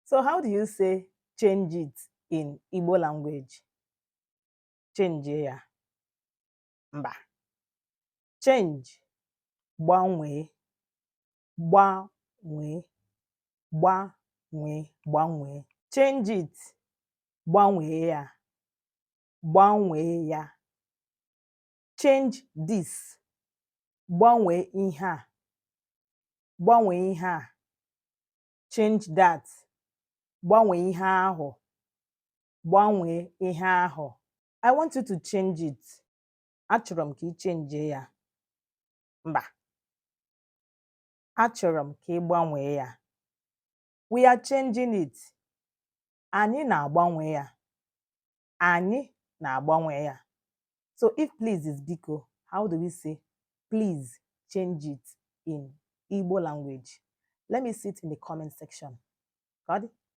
So how do you say "change it" in Igbo language? Change ya. Mba. Change, gbanwee, gbanwee, gbanwee, gbanwee. Change it, gbanwee ya, gbanwee ya. Change this, gbanwee ihe a, gbanwee ihe a. Change that, gbanwee ihe ahụ, gbanwee ihe ahụ. I want you to change it. Achọrọ m ka ị chenjie ya. Mba. Achọrọ m ka ị gbanwee ya. We are changing it. Anyị na-agbanwe ya. Anyị na-agbanwe ya. So if "please" is biko, how do we say "please change it" in Igbo language? Let me see it in the comment section. Got it?